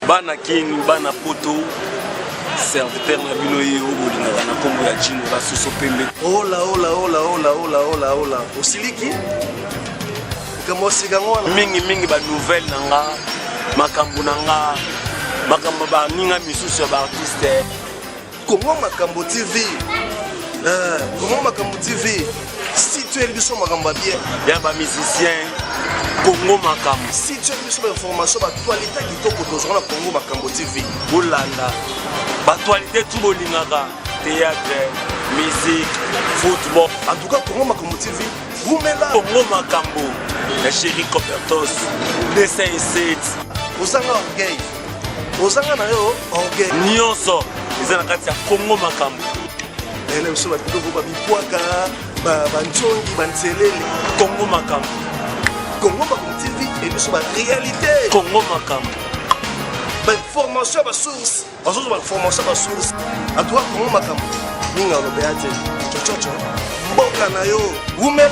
Bana Kin, bana Poto, serviteur na bino ye oyo bolingaka na nkombo ya Jino la soso pembe. Ola ola ola ola ola ola ola osiliki likambo ya sika yango wana. Mingi mingi ba nouvelle na nga, makambo na nga, makambo baninga misusu ya ba artiste. Congo Makambo TV. Eh, Congo Makambo TV. Si tu es biso makambo ya bien. Ya ba musiciens Congo Makambo. Si tu es biso ba information ba actualité kitoko tozwa na Congo Makambo TV. Bolanda ba actualité tout bolingaka théâtre, musique, football. En tout cas Congo Makambo TV wumela. Congo Makambo ya chéri Copertos 207. Ozanga orgueil. Ozanga na yo orgueil. Nyonso eza na kati ya Congo Makambo. Nayela biso babiloko babipwaka bancongi banselele. Congo Makambo. Congo Makambo TV e biso ba réalité. Congo Makambo. Ba information ya ba source. Bazozwa ba information ya ba source. En tout cas Congo Makambo mingi aloba ya te. Chochocho mboka na yo wumela.